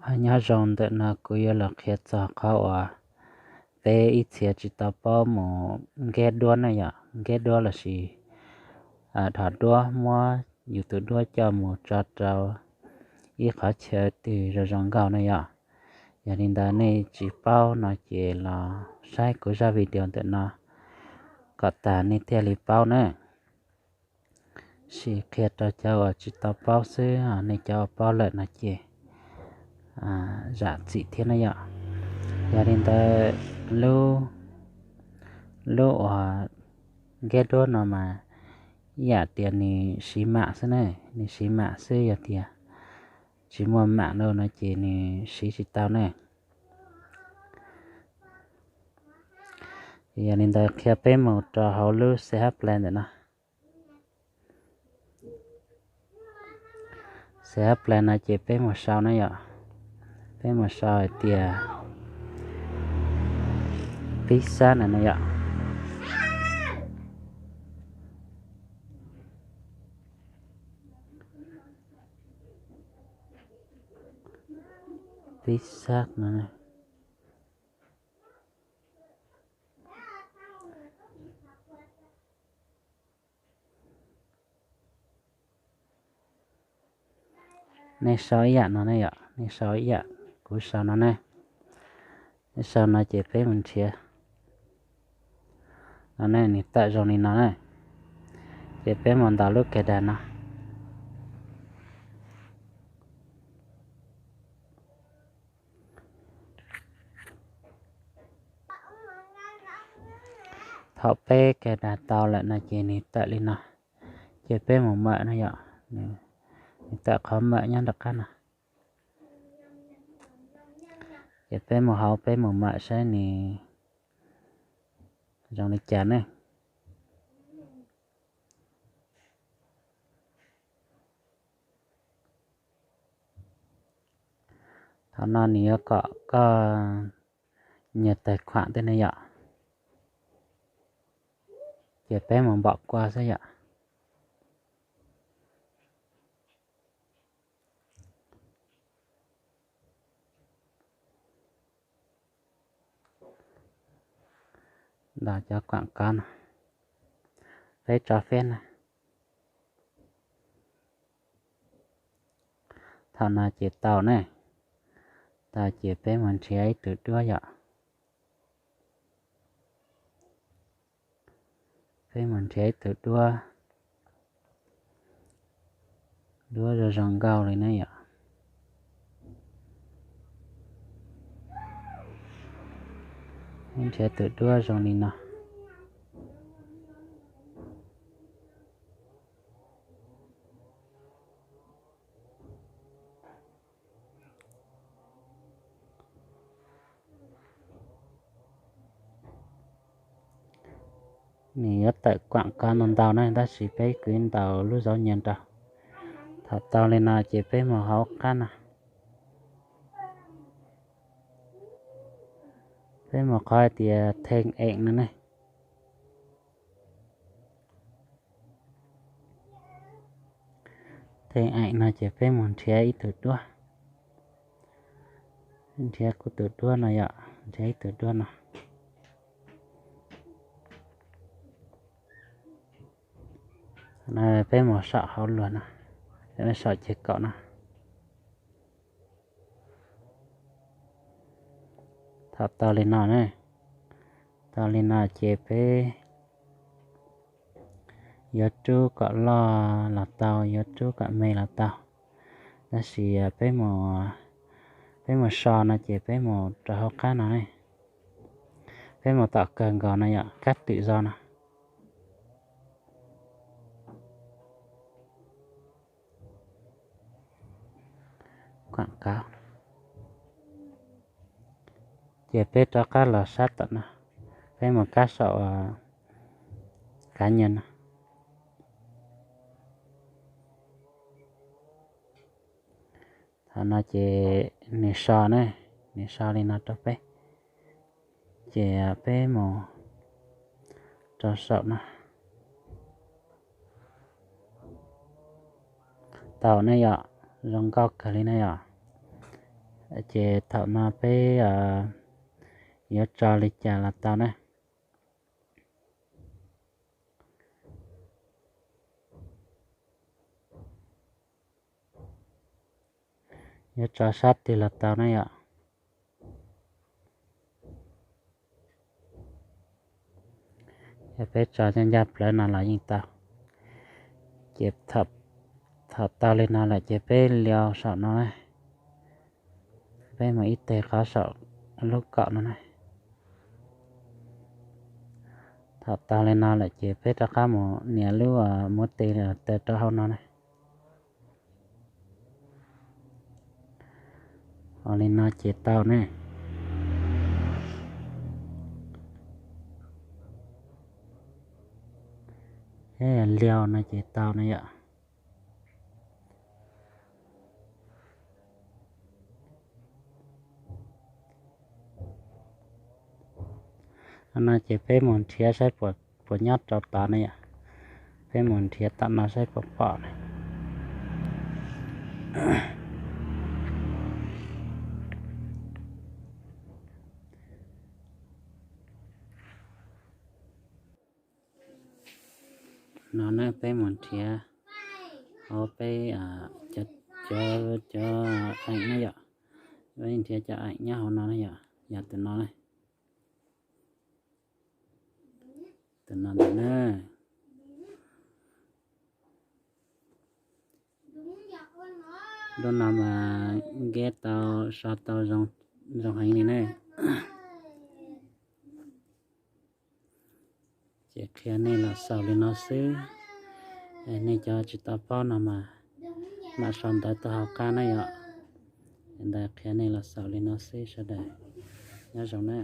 Nyob zoo, ntawm no kuv yuav los qhia txog qhov uas peb ib txhia tsis tau paub mus nkeb duab na yom, nkeb duab lossis dhos duab, muab yus tus duab coj mus tso rau ib qhov chaw twg zoo zoo nkauj na yom. Yog li ntawd nej tsis paub no ces los saib kuv zaj video ntawm no kom tas nej thiaj li paub na. Sim qhia rau cov uas tsis tau paub xwb, nej cov uas paub lawm no ces zam txim thiab na yom. Yog li ntawd, lub uas nkeb duab no mas ib yam tias nws siv mam xwb na, nws siv mam xwb, yog tias tsis muaj mam no ces nws siv tsis tau na. Yog li ntawd qhia peb mus rau hauv lub C H Player ntawm no. C H Player no ces peb mus sau na yom, peb mus sau hais tias pib xab na no yom. Pib xab no. Nej sau ib yam no ne yom, nej sau ib yam kuv sau no ne. Nej sau no ces peb mus nrhiav no ne, nws tawm zoo li no ne. Ces peb mus ntaus lub cài đặt no. Thaum peb cài đặt tau lawm no ces nws tawm li no. Ces peb mus mawm no yom, nws tawm qhov mawm nyob nram qab no. Ces peb mus hauv, peb mus mawm saib nws zoo li cas ne. Thaum no nws yuav kom koj nyias tais khuam tej ne yom. Ces peb mus npam kua xwb yom. Ntaus cov kuam kov no, peb tso feb na. Thaum no ces tau ne, tau ces peb mus nrhiav ib tug duab yom. Peb mus nrhiav ib tug duab, duab zoo zoo nkauj li ne yom. Peb nrhiav tus duab zoo li no. Nws yuav tawm kuam kov ntau ntau na, tab sis peb kuj ntaus lub zaub nyias nraud. Thaum tau li no ces peb mus hauv qab no. Peb mus qhov hais tias thee eem no ne. Thee eem no ces peb mus nrhiav ib tug duab. Nrhiav kuv tus duab no yom, nrhiav ib tug duab no. Peb mus saum hauv luag no, peb saum ceg kaum no. Thaum tau li no ne, tau li no ces peb yuav rub kom loj los tau, yuav rub kom me los tau. Tab sis peb mus so no ces peb mus rau hauv qab no ne. Peb mus tom kawg nkaus no yom, kab twm zos no. Kuam kov. Ces peb rov qab los sab tom no, peb mus kab saum kav nyias no. Thaum no ces nws so ne, nws so li no rau peb. Ces peb mus rau saum no. Tau ne yom, zoo nkauj kawg li ne yom. Ces thaum no peb yuav tso li cas los tau na. Yuav tso sab twg los tau na yom. Yog peb tso ncaj ncaj plawv no los yeej tau. Ces thaum tau li no lawm ces peb lios saum no na. Peb mus ib teg qhov saum lub kaum no na. Thaum tau li no lawm ces peb rov qab mus nias lub muab tes taw rau hauv no na. Ua li no ces tau ne. Lios no ces tau na yom. No ces peb mus nrhiav saib puas nyob rau tod ne yom. Peb mus nrhiav tom no saib puas pom ne. No na peb mus nrhiav hauv peb cov, cov eem na yom. Peb nrhiav cov eem nyob hauv no na yom, yog tus no na. Tus no ntawm na. Lub no mas nkeb tau so tau zoo heev li ne. Ces qhia nej los xaus li no xwb. Nej cov tsis tau paub no mas mam sau ntawv tuaj hauv qab na yom. Ntawd qhia nej los xaus li no xwb sawv daws. Nyob zoo na.